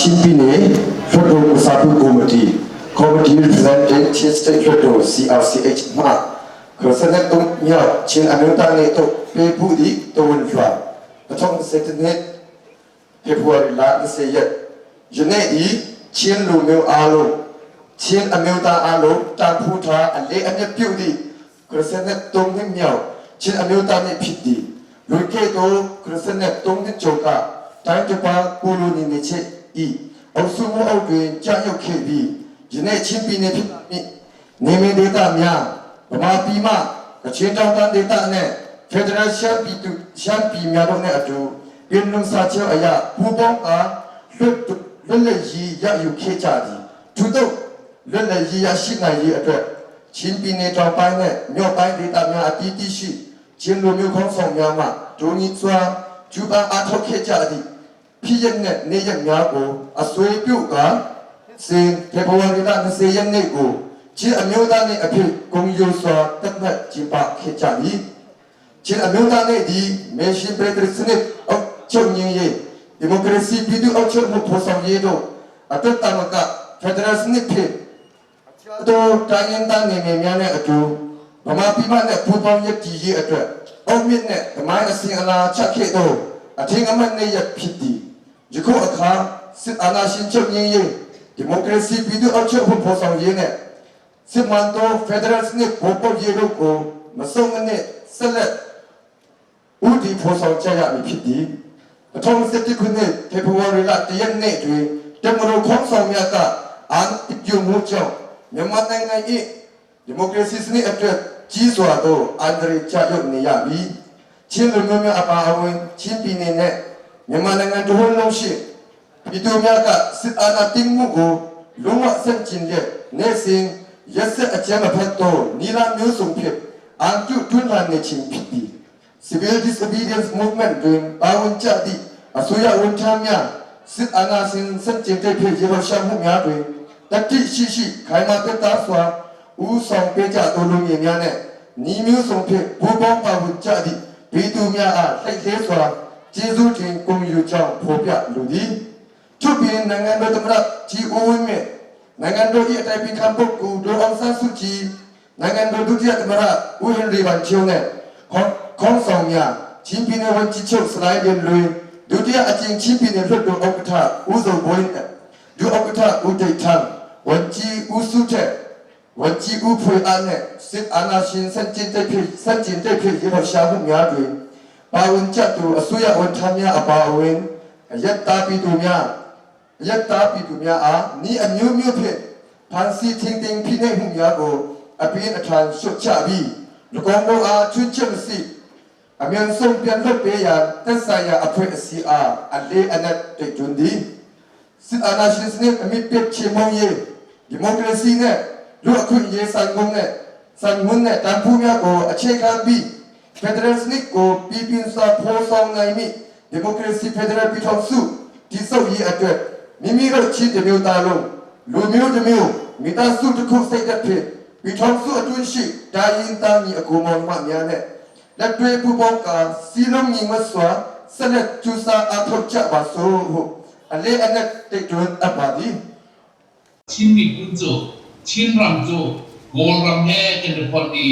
Chin Pyine Hluttaw Kusapi Committee, Committee Representing Chin State Hluttaw CRCH hna Khuasanet tung myo Chin Amyota ne to pe bu di tawun hla pathong se tenet February la ni se yet June i Chin lu myo alo Chin Amyota alo tang phu tha ale anya piu di Khuasanet tung him myo Chin Amyota ne phit di Luike to Khuasanet tung hin choka Time to pa kulu ni ne che i Osu mu au twe cha yo khe bi June Chin pi ne phit mi နေမင်းဒေတာများဗမာပြည်မှကချင်တောင်တန်းဒေတာနဲ့ဖက်ဒရယ်ရှမ်းပြည်သူရှမ်းပြည်များတို့နဲ့အတူပြည်လုံစာချုပ်အရာပူးပေါင်းအားလွတ်လွတ်လပ်ရေးရယူခဲ့ကြသည်ထို့သောလွတ်လပ်ရေးရရှိနိုင်ရေးအတွက်ချင်းပြည်နယ်တောင်ပိုင်းနဲ့မြောက်ပိုင်းဒေသများအသီးသီးရှိချင်းလူမျိုးခေါင်းဆောင်များမှဒုံကြီးစွာကျူပန်းအားထုတ်ခဲ့ကြသည်ဖြစ်ရတဲ့နေ့ရက်များကိုအဆွေပြုကစင်ဖေဖော်ဝါရီလ20ရက်နေ့ကိုချင်းအမျိုးသားနေ့အဖြစ်ဂုဏ်ယူစွာတတ်မှတ်ကျင်းပခဲ့ကြသည်ချင်းအမျိုးသားနေ့ဒီမေရှင်ပရက်စနစ်အချုပ်ငင်းရေးဒီမိုကရေစီပြည်သူ့အုပ်ချုပ်မှုဖော်ဆောင်ရေးတို့အသက်တမကဖက်ဒရယ်စနစ်ဖြင့်တို့တိုင်းရင်းသားနေမြေများနဲ့အတူဗမာပြည်မနဲ့ပူးပေါင်းရည်တည်ရေးအတွက်အုတ်မြစ်နဲ့ဓမ္မအစဉ်အလာချက်ခဲ့သောအထင်အမှတ်နဲ့ရဖြစ်သည်ယခုအခါစစ်အာဏာရှင်ချုပ်ငြိမ်းရေးဒီမိုကရေစီပြည်သူ့အုပ်ချုပ်မှုဖော်ဆောင်ရေးနဲ့စစ်မှန်သောဖက်ဒရယ်စနစ်ပေါ်ပေါက်ရေးတို့ကိုမဆုံးမနစ်ဆက်လက်ဦးတည်ဖော်ဆောင်ကြရမည်ဖြစ်သည်2021ခုနှစ်ဖေဖော်ဝါရီလ1ရက်နေ့တွင်တမတော်ခေါင်းဆောင်များကအာဏာပြုမှုကြောင့်မြန်မာနိုင်ငံ၏ဒီမိုကရေစီစနစ်အတွက်ကြီးစွာသောအန္တရာယ်ကျရောက်နေရပြီချင်းလူမျိုးများအပါအဝင်ချင်းပြည်နယ်နဲ့မြန်မာနိုင်ငံတစ်ဝန်းလုံးရှိပြည်သူများကစစ်အာဏာသိမ်းမှုကိုလုံးဝဆန့်ကျင်တဲ့နေ့စဉ်ရက်စက်အကြမ်းမဖက်သောနီလာမျိုးစုံဖြင့်အန်တုတွန်းလှန်နေခြင်းဖြစ်သည် Civil Disobedience Movement တွင်ပါဝင်ကြသည့်အစိုးရဝန်ထမ်းများစစ်အာဏာရှင်စန့်ကျင်တဲ့ဖြစ်ရေလှရှာမှုများတွင်တတိရှိရှိခိုင်မာပြတ်သားစွာဦးဆောင်ပေးကြသောလူငယ်များနှင့်ညီမျိုးစုံဖြင့်ပူးပေါင်းပါဝင်ကြသည့်ပြည်သူများအားလှိုက်လှဲစွာကျေးဇူးတင်ဂုဏ်ယူကြောင်းဖော်ပြလိုသည်ထို့ပြင်နိုင်ငံတော်သမ္မတကြီးဦးဝင်းမြင့်နိုင်ငံတော်၏အတိုင်ပင်ခံပုဂ္ဂိုလ်ဒေါအောင်ဆန်းစုကြည်နိုင်ငံတော်ဒုတိယသမ္မတဦးဟင်ရီဗန်ချောနှင့်ခေါင်းဆောင်များချင်းပြည်နယ်ဝန်ကြီးချုပ်ဆလိုင်းလလွေဒုတိယအကြိမ်ချင်းပြည်နယ်လွှတ်တော်ဥက္ကဋ္ဌဦးဇော်ဘွေးဒုဥက္ကဋ္ဌဦးတိတ်ထန်းဝန်ကြီးဦးစုထက်ဝန်ကြီးဦးဖွေအားနှင့်စစ်အာဏာရှင်စန့်ကျင်တဲ့ဖြစ်စန့်ကျင်တဲ့ဖြစ်ရေရှာမှုများတွင်ပါဝင်ကြသူအစိုးရဝန်ထမ်းများအပါအဝင်ရက်တာပြည်သူများရက်တာပြည်သူများအားဤအမျိုးမျိုးဖြင့်ဖန်စီထင်းတင်ဖိနှိပ်မှုများကိုအပြင်းအထန်ရှုတ်ချပြီး၎င်းတို့အားချွတ်ချက်မရှိအမြန်ဆုံးပြန်လွှတ်ပေးရန်သက်ဆိုင်ရာအဖွဲ့အစည်းအားအလေးအနက်တိုက်တွန်းသည်စစ်အာဏာရှင်စနစ်အမိပြချေမုံရေးဒီမိုကရေစီနဲ့လူအခွင့်အရေးဆိုင်မှုနဲ့ဆိုင်မှုနဲ့တန်ဖိုးများကိုအခြေခံပြီးဖက်ဒရယ်စနစ်ကိုပြည်ပြင်းစွာဖော်ဆောင်နိုင်မည့်ဒီမိုကရေစီဖက်ဒရယ်ပြည်ထောင်စုတည်ဆောက်ရေးအတွက်မိမိတို့ချင်းတစ်မျိုးသားလုံးလူမျိုးတစ်မျိုးမိသားစုတစ်ခုစိတ်သက်ဖြင့်ပြည်ထောင်စုအတွင်းရှိတိုင်းရင်းသားညီအကိုမောင်နှမများနဲ့လက်တွဲပူးပေါင်းကာစီလုံးညီမစွာဆက်လက်ကြိုးစားအားထုတ်ကြပါစို့ဟုအလေးအနက်တိုက်တွန်းအပ်ပါသည် Chin miphun cu Chinram cu Kawlram he kan i fonh i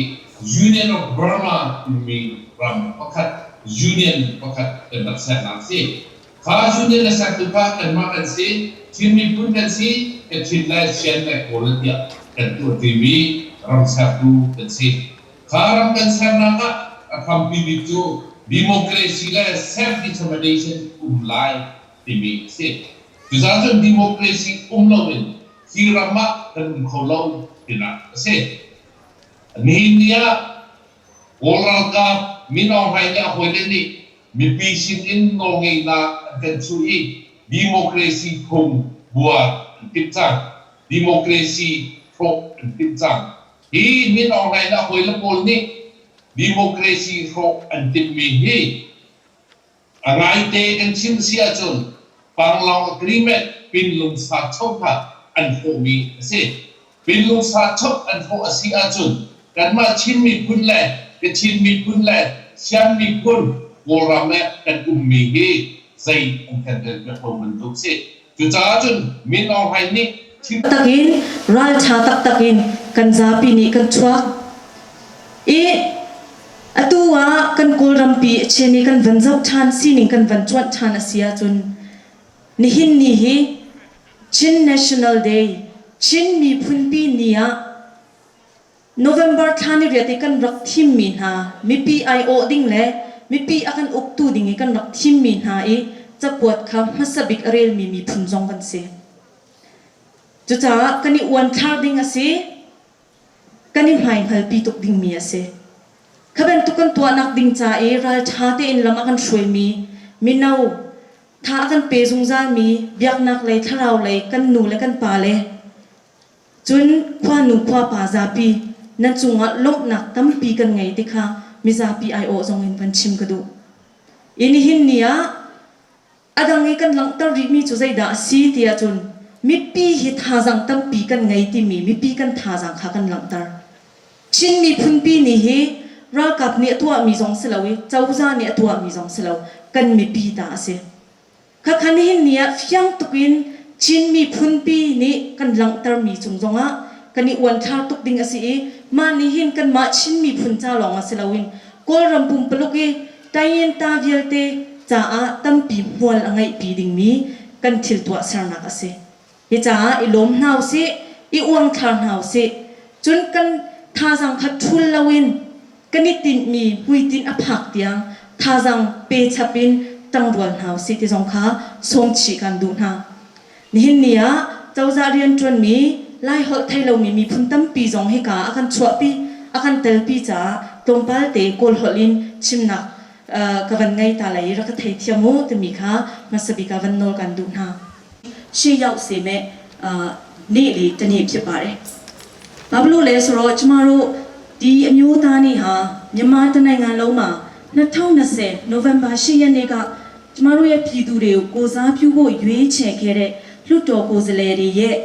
Union of Burma timi ram pakhat union pakhat kan rak sernak a si. Kha union a sertu kha kanmah kan si, Chin miphun kan si, Kachin le Shan le Kawl tiah kan tuahṭimi ram sertu kan si. Kha ram kan sernak ah a hrampi bik cu democracy le self-determination um lai timi a si. Cucaah cun democracy um loin hi ram ah kan um kho lo tinak a si. Nihin ni ah Kawl ralkap Min Aung Hlaing le a hawile nih mipi sin in nawlngeihnak an kan chuh i democracy phung buar an timh cang. Democracy hrawh an timh cang. Hi Min Aung Hlaing le a hawile pawl nih democracy hrawh an timhmi hi a ngaite kan chim si ahcun Panglong Agreement Pinlungsa cho kha an hrawhmi a si. Pinlungsa chop an hrawh a si ahcun kanmah Chin miphun le Kachin miphun le Siam miphun Kawlram le kan ummi hi zei an kan relpiak lo bantuk si. Cucaah cun Min Aung Hlaing nih Takin ralṭha taktak in kan zapi nih kan chuak i atu ah kan Kawlrampi a chin i kan van zoh ṭhan sining kan van cuanh ṭhan a si ahcun nihin ni hi Chin National Day, Chin Miphunpi Ni ah November thla ni riat i kan rak thimmi hna mipi aiawh ding le mipi a kan uktu ding i kan rak thimmi hna i cakuat kha hmasa bik a relmi miphun zong kan si. Cucaah kan i uanthlar ding a si, kan i hmaihngalpi tuk dingmi a si. Kha bantuk kan tuahnak ding ca i ralṭha tein lam a kan hruaimi mino tha a kan pe zungzalmi biaknak lei thlarau lei kan nu le kan pa le Cun khuanu khuapa zapi nan cungah lawmhnak tampi kan ngei ti kha mizapi aiawh zongin van chim ka duh. I nihin ni ah a dang i kan langhter rihmi cu zeidah a si ti ahcun mipi hi thazaang tampi kan ngei timi mipi kan thazaang kha kan langhter. Chin miphunpi ni hi ralkap nih a tuahmi zong si lo i cozah nih a tuahmi zong si lo kan mipi ta a si. Khakha nihin ni ah fiang tuk in Chin miphunpi nih kan langhtermi cung zongah kan i uanthlar tuk ding a si i mah nih hin kanmah Chin miphun ca lawng ah si loin Kawlram pumpaluk i Tayinta vialte caah tampi hmual a ngeihpi dingmi kan thil tuahsernak a si. Hi caah i lawm hna usih, i uangthlar hna usih. Cun kan thazaang kha ṭhul loin kan i tinhmi hmuitinh a phak tiang thazaang pe chap in ṭangrual hna usih ti zong kha sawmchih kan duh hna. Nihin ni ah cozah rianṭuanmi Laiholh thei lomi miphun tampi zong hika ah a kan chuahpi, a kan telpi caah tlawmpal te Kawl holh in chimnak ka van ngei ta lai i rak ka theithiam u timi kha hmasa bik ah van nawl kan duh hna. ရှေ့ရောက်စေမဲ့အာနေ့လေးတစ်နေ့ဖြစ်ပါတယ်။ဘာဖြစ်လို့လဲဆိုတော့ကျမတို့ဒီအမျိုးသားနေ့ဟာမြန်မာတနိုင်ငံလုံးမှာ2020နိုဝင်ဘာ10ရက်နေ့ကကျမတို့ရဲ့ပြည်သူတွေကိုကိုစားပြုဖို့ရွေးချယ်ခဲ့တဲ့လွှတ်တော်ကိုယ်စားလှယ်တွေရဲ့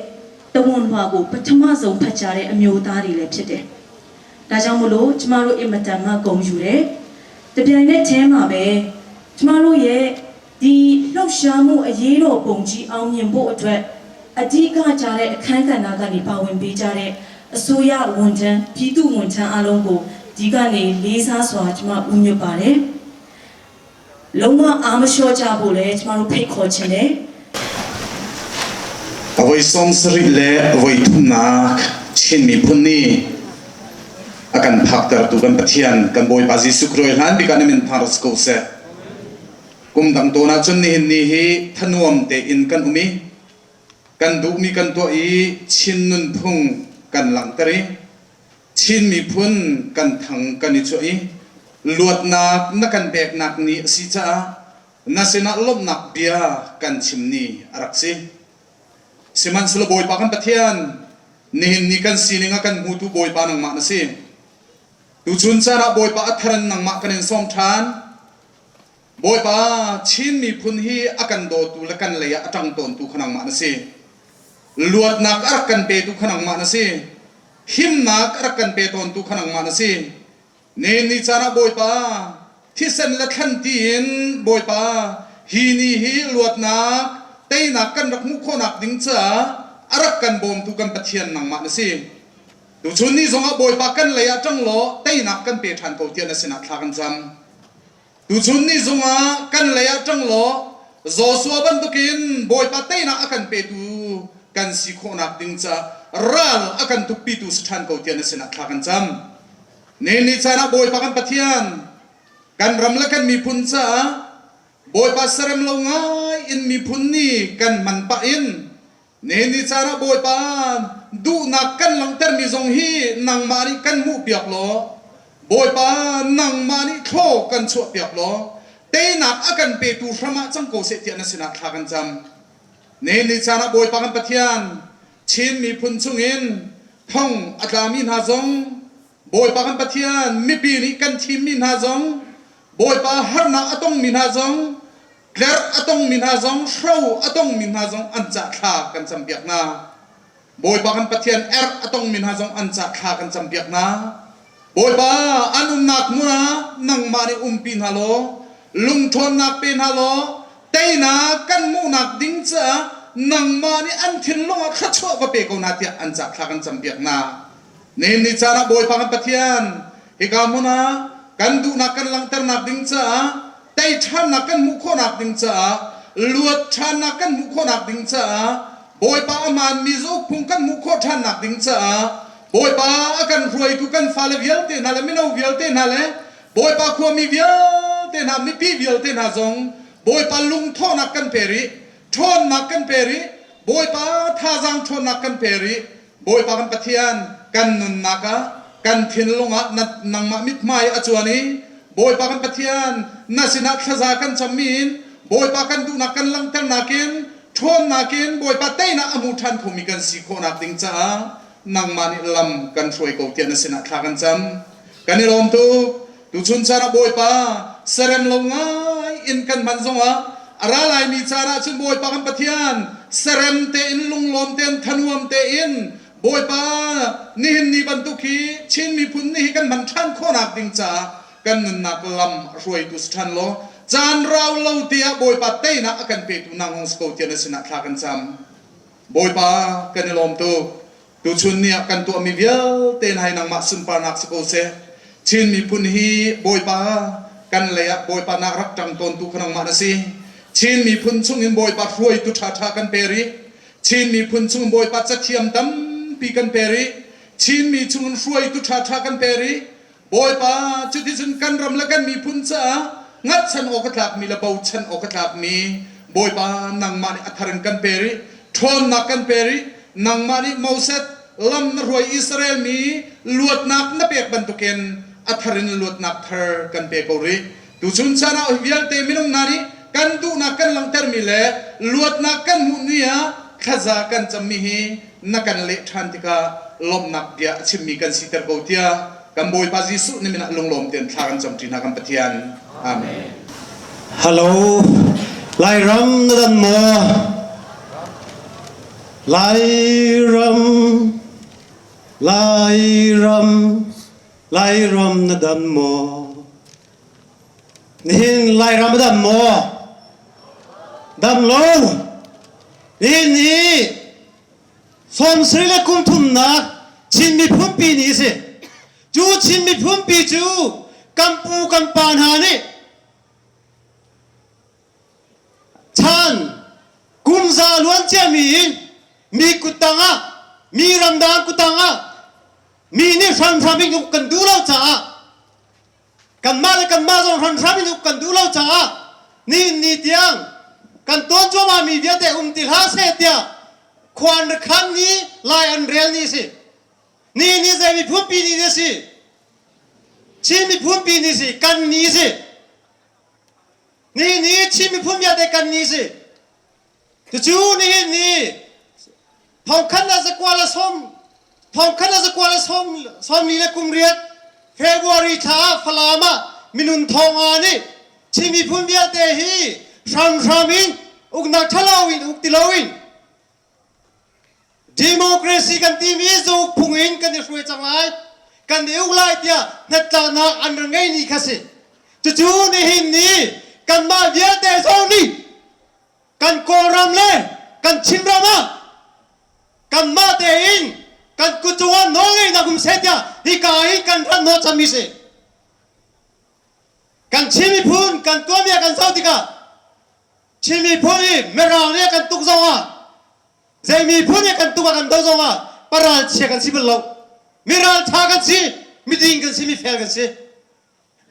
တဝန်လွှာကိုပထမဆုံးဖတ်ကြားတဲ့အမျိုးသားတွေလည်းဖြစ်တယ်။ဒါကြောင့်မလို့ကျမတို့အင်မတန်မှဂုဏ်ယူတယ်။တပြိုင်နက်တည်းမှာပဲကျမတို့ရဲ့ ဒီလှုပ်ရှားမှုအရေးတော်ပုံကြီးအောင်မြင်ဖို့အတွက်အဓိကကြတဲ့အခန်းကဏ္ဍကနေပါဝင်ပေးကြတဲ့အစိုးရဝန်ထမ်းပြည်သူဝန်ထမ်းအလုံးကိုဒီကနေလေးစားစွာကျွန်မဦးညွှတ်ပါတယ်။လုံးဝအားမလျှော့ကြဖို့လည်းကျွန်မတို့ဖိတ်ခေါ်ချင်တယ် A voi 70 le a voi thumnak Chin miphun nih a kan phaktertu kan Pathian kan Bawipa Jesuh Khrih hlan bik ah na min thang ras ko seh. Kum dang tawn ahcun nihin ni hi thanuam tein kan um i kan duhmi kan tuah i Chin nunphung kan langhter i Chin miphun kan thang kan i chuah i luatnak na kan peknak ni a si caah na sinah lawmhnak bia kan chim ni a rak si. Sihmanhsehlaw Bawipa kan Pathian, nihin ni kan sining a kan hmutu Bawipa nangmah na si. Tuchun caan ah Bawipa a thar in nangmah kan in sawm ṭhan. Bawipa, Chin miphun hi a kan dawtu le kan lei ah a ṭang tawntu kha nangmah na si. Luatnak a rak kan petu kha nangmah na si. Himnak a rak kan pe tawntu kha nangmah na si. Ni ni caan ah Bawipa, thisen le thlan tiin Bawipa, hi ni hi luatnak, teinak kan rak hmuh khawhnak ding caah a rak kan bawmtu kan Pathian nangmah na si. Tuchun ni zongah Bawipa kan lei ah ṭang law teinak kan pe ṭhan ko tiah na sinah thla kan cam. Tuchun ni zongah kan lei ah ṭang law Joshua bantukin Bawipa teinak a kan petu kan si khawhnak ding caah ral a kan tukpitu si ṭhan ko tiah na sinah thla kan cam. Ni ni caan ah Bawipa kan Pathian, kan ram le kan miphun caah Bawipa serem lo ngai in miphun ni kan hman pah in Nihin ni caan ah Bawipa duhnak kan langhtermi zong hi nangmah nih kan hmuhpiak law Bawipa nangmah nih thlaw kan chuahpiak law teinak a kan petu hram ah cang ko seh tiah na sinah thla kan cam. Nihin ni caan ah Bawipa kan Pathian Chin miphun chungin thong a tlami hna zong Bawipa kan Pathian mipi nih kan thimmi hna zong Bawipa harnak a tongmi hna zong Tlerh a tongmi hna zong, hro a tongmi hna zong an cah thla kan campiak hna. Bawipa kan Pathian erh a tongmi hna zong an cah thla kan campiak hna. Bawipa an umnak hmun ah nangmah nih umpi hna law, lungṭhawnnak pe hna law, teinak kan hmuhnak ding caah nangmah nih an thinlung ah thluachuah va pe ko hna tiah an ca thla kan campiak hna. Nihin ni caan ah Bawipa kan Pathian, hika hmun ah kan duhnak kan langhternak ding caah tei ṭhannak kan hmuh khawhnak ding caah luat ṭhannak kan hmuh khawhnak ding caah Bawipa a hmaanmi zauk phung kan hmuh khawh ṭhannak ding caah Bawipa a kan hruaitu kan fale vialte hna le mino vialte hna le Bawipa khuami vialte hna mipi vialte hna zong Bawipa lungthawhnak kan pe rih ṭhawnnak kan pe rih Bawipa thazaang ṭhawnnak kan pe rih Bawipa kan Pathian kan nunnak ah kan thinlung ah nangmah mithmai a cuan i Bawipa kan Pathian na sinah thlaza kan cammi in Bawipa kan duhnak kan langhternak in ṭhawnnak in Bawipa teinak a hmu ṭhan khomi kan si khawhnak ding caah nangmah nih lam kan hruai ko tiah na sinah thla kan cam. Kan i lawm tuk. Tuchun caan ah Bawipa serem lo ngai in kan hman zongah a ra laimi caan ah cun Bawipa kan Pathian serem tein lunglawm tein thanuam tein Bawipa nihin ni bantuk hi Chin miphun ni hi kan hman ṭhan khawhnak ding caah kan nunnak lam a hruaitu si ṭhan law caan rau lo te ah Bawipa teinak a kan petu nang hong si ko tiah na sinah thla kan cam. Bawipa kan i lawm tuk. Tuchun ni ah kan tuahmi vialte hna hi nangmah sunparnak si ko seh. Chin miphun hi Bawipa kan lei ah Bawipa nak rak ṭang tawntu kha nangmah na si. Chin miphun chungin Bawipa hruaitu ṭhaṭha kan pe rih. Chin miphun chung Bawipa cathiam tampi kan pe rih. Chinmi chungin hruaitu ṭhaṭha kan pe rih. Bawipa, cuticun kan ram le kan miphun caah ngatchan awk a tlakmi le bochan awk a tlakmi Bawipa nangmah nih a thar in kan pe rih, ṭhawnnak kan pe rih. Nangmah nih Moses lam na hruai Israel mi luatnak na pek bantukin a thar in luatnak thar kan pe ko rih. Tuchun caan ah hi vialte minung hna nih kan duhnak kan langhtermi le luatnak kan hmuh ni ah thlaza kan cammi hi na kan leh ṭhan tikah lawmhnak bia a chimmi kan siter ko tiah kan Bawipa Jesuh na min ah lunglawm tein thla kan camṭi hna kan Pathian. Amen. Hello, Lairam na dan maw? Lairam, Lairam, Lairam na dan maw? Nihin Lairam a dam maw? Dam lo. Nihin ni sawmsarih le kum thumnak Chin miphunpi ni a si. Cu Chin miphunpi cu kan pu kan pa hna nih chan kum za luan ciami in mi kuttang ah mi ramdang kuttang ah mi nih hramhram in uk kan duh lo caah Kanmah le kanmah zong hranhram in uk kan duh lo caah nihin ni tiang kan tuan cuahmah mi vialte um ti hlah seh tiah khua an khan ni lai an rel ni a si. Nihin ni zei miphunpi ni a si? Chin miphunpi ni si, kan ni si. Nihin ni Chin miphun vialte kan ni si. Cucu nihin ni thongkhat le zakua le sawm thongkhat le zakua le sawm sawmli le kum riat February thla ah Falam ah minun thonga nih Chin miphun vialte hi hramhram in uknak ṭhalo in uk ti loin democracy kan timi zauk phung in kan i hruai cang lai kan i uk lai tiah hnatlaknak an ra ngei ni kha si. Cucu nihin ni kanmah vialte zong nih kan Kawlram le kan Chinram ah kanmah tein kan kut cungah nawlngeihnak um seh tiah hika hi kan rat hnawhchanmi si. Kan Chin miphun kan tuanbia kan zoh tikah Chin miphun hi Mirang nih a kan tuk zongah zei miphun nih kan tuk ah kan do zongah paral chia kan si bal lo. Miral ṭha kan si, miding kan si, mifel kan si.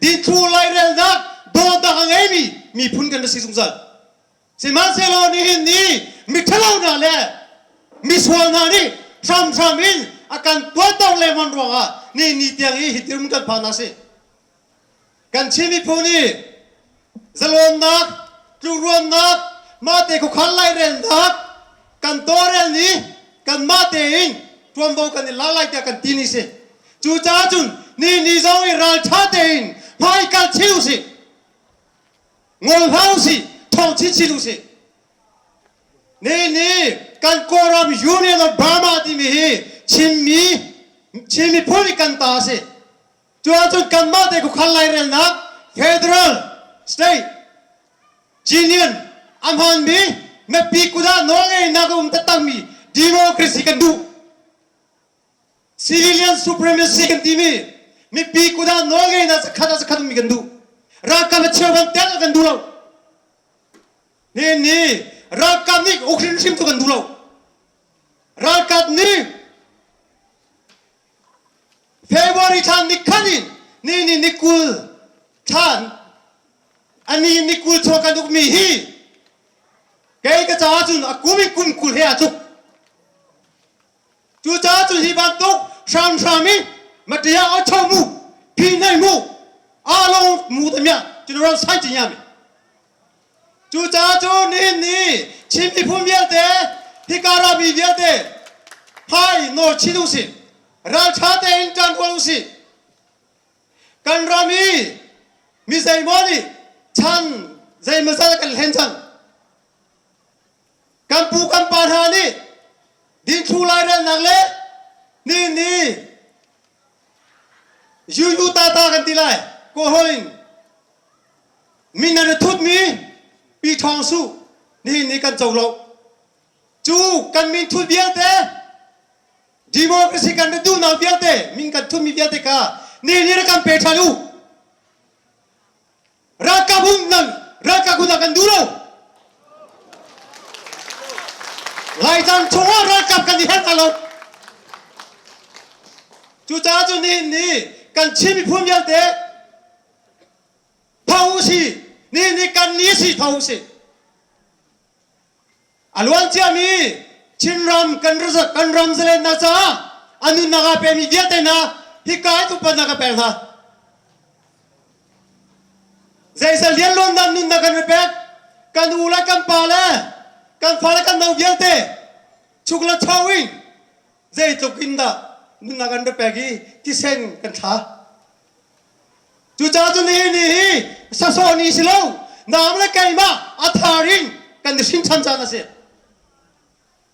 Dingthlu lairelnak dawtnak a ngeimi miphun kan si zungzal. Sihmanhsehlaw nihin ni miṭhalo hna le misual hna nih hramhram in a kan tuanter lengmang ruangah ni ni tiang i hi dirhmun kan phan a si. Kan Chin miphun i zalawnnak, tlukruannak, mahte khuakhan lairelnak kan tawlrel ni kanmah tein ṭuanvo kan i la lai tiah kan ti ni si. Cucaah cun ni ni zong i ralṭha tein hmai kal chin usih. Ngol hlah usih, ṭhawng chinchin usih. Ni ni kan Kawlram Union of Burma timi hi Chinmi Chin miphun i kan ta a si. Cu ahcun kanmah te khuakhan lairelnak federal state Union a hmaanmi Mipi kut ah nawlngeihnak a um taktakmi democracy kan duh. Civilian supremacy kan timi mipi kut ah nawlngeihnak zakhat ah zakhat ummi kan duh. Ralkap a cheu ban tel kan duh lo. Nihin ni ralkap nih uk hrimhrim cu kan duh lo. Ralkap nih February thla ni khat in ni ni ni 20 thla ani ni 20 chung kan ukmi hi kei ka caah cun a kum in kum 20 he aa tluk. Cucaah cun hi bantuk hramhram in maṭia a cho mu, phi nei mu, along mu te mia, cun ram sai ci mi. Cucaah cun nihin ni Chin miphun vialte, hika rami vialte, phai nawl chin usih, ralṭha tein ṭan rual usih. Kan ram i mi zeimaw nih chan zeimawzat kan hlen cang. Kan pu kan pa hna nih dingthlu lairelnak le nihin ni yu tata kan ti lai Kawlhawl in min an i thutmi Pi Thawng Su nihin ni kan co lo. Cu kan min thut vialte democracy kan duhnak vialte min kan thutmi vialte kha nihin ni rak kan pe ṭhan u. Ralkap um nan ralkap hun kan duh lo. Laitlang chungah ralkap kan i herh hna lo. Cucaah cu nihin ni kan Chin miphun vialte tho usih. Nihin ni kan ni si tho usih. A luan ciami Chinram kan kan ram zalennak caah a nunnak aa pemi vialte hna hika i upatnak ka pek hna. Zeizal lianluannak nunnak kan i pek kan u le kan pa le kan fa le kan no vialte chuk le cho in zeitluk in dah nunnak an ra pek i thisen kan thla. Cucaah cun nihin ni hi sasawh ni si lo, naam le keimah a thar in kan i hrin ṭhan caan a si.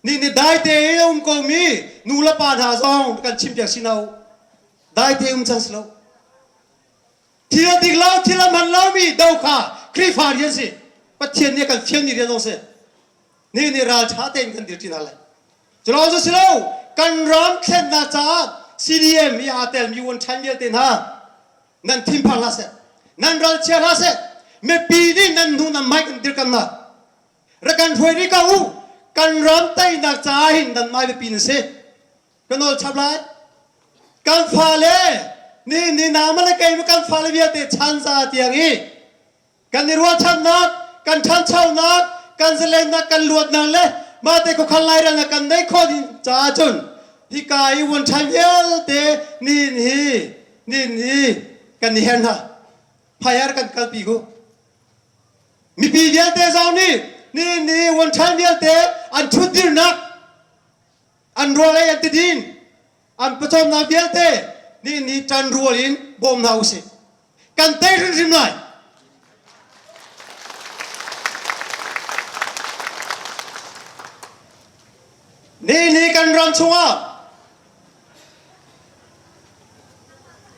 Ni ni dai tein a um komi nu le pa hna zong kan chimpiak si hna u. Dai te um cang si lo. Thil a dik lo, thil a hman lomi do kha Khrihfa rian si. Pathian nih a kan fialmi rian zong si. Ni ni ral ṭha tein kan dirṭi hna lai. Cu si lo, kan ram thlennak caah CDM i aa telmi uan ṭhan vialte hna nan thinphang hlah seh, nan ralchia hlah seh, mipi nih nan hnu nan hmai kan dirkam hna. Rak kan hruai rih ko u, kan ram teinak caah hin nan mai biapi nan si. Ka nawl chap lai. Kan fale ni ni nama le kei kan fale vialte chan za tiang i Kan i ruahchannak, kan ṭhanchonak, kan zalennak, kan luatnak le mahte khuakhan lairelnak kan neih khawh ding caah cun hika i vuanṭhan vialte nihin hi nihin hi kan i her hna. Phaiar kan kalpi ku. Mipi vialte zong nih nihin ni vuanṭhan vialte an ṭhutdirnak, an rual ei an tidin, an pawcawmnak vialte nihin ni ṭanrual in bawm hna usih. Kan tei hrimhrim lai. Ni ni kan ram chungah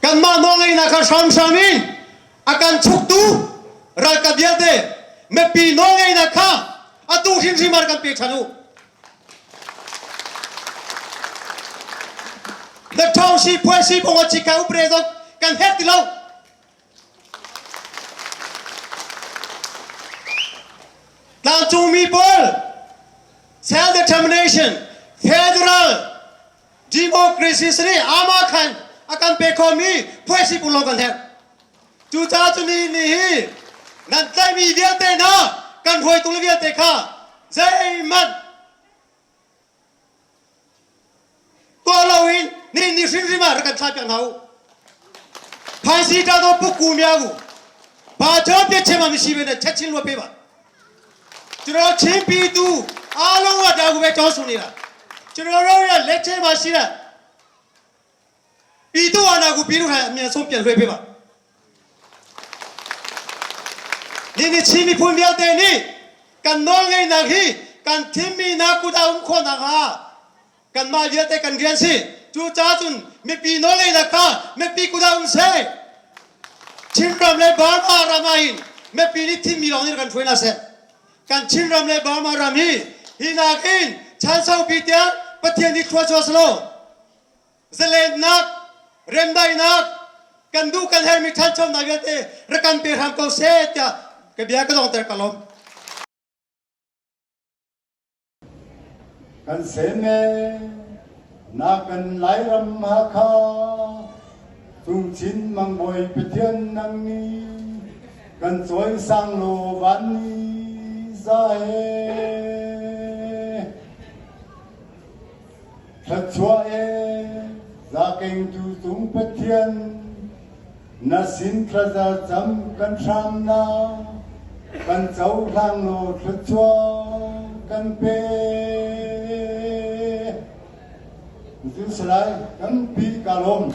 kanmah nawlngeihnak kha hramhram in a kan chuktu ralkap vialte mipi nawlngeihnak kha atu hrimhrim ah kan pe ṭhan u. Na ṭhawng si phuai si bong a chika upre zong kan herh ti lo. Tlangcungmi pawl self-determination federal democracy sari ama khan a kan pe khomi phuai si pulong kan herh. Cucaah cu ni ni hi nan tlaihmi vialte hna kan hruaitu le vialte kha zeihmanh tuah loin ni ni hrimhrim ah rak kan thlahpiak hna u. Phaisi ta do pukku miagu ba cho pye chema mi si be na chat chin lo pe ba churo chin pi tu a lo wa da gu be chong su ni la churo ro ya le che ma si la ပြည်သူအာဏာကိုပြည်သူထိုင်အမြန်ဆုံးပြန်လွှဲပေးပါနေနေချင်းမိဖွင့်ပြတဲ့နေကန်နောငိုင်နာခိကန်သင်မီနာကုတာဥခေါနာခကန်မာပြတဲ့ကန်ကန်စီကျူချာချွန်မေပီနောငိုင်နာခမေပီကုတာဥဆေချင်းရမ်လေဘာမာရမိုင်းမေပီနိသင်မီလောင်နေကန်ထွေးနာဆေ။ Kan Chinram le Burma ram hi hi nakin chan saupi tiang Pathian nih thlua chuah selaw zalennak, remdaihnak, kan duh kan herhmi ṭhanchonak vialte rak kan pe hram ko seh tiah ka bia ka donghter ka lawm. Kan sem e na kan Lairam Hakha Cungchin Mangbawi Pathian nang ni kan cawi sang law van ni za he Thluachuah e za kengtu cung Pathian na sin thlaza cam kan hram na kan cohlang law thluachuah kan pe. Zu salai kan pi ka lawm.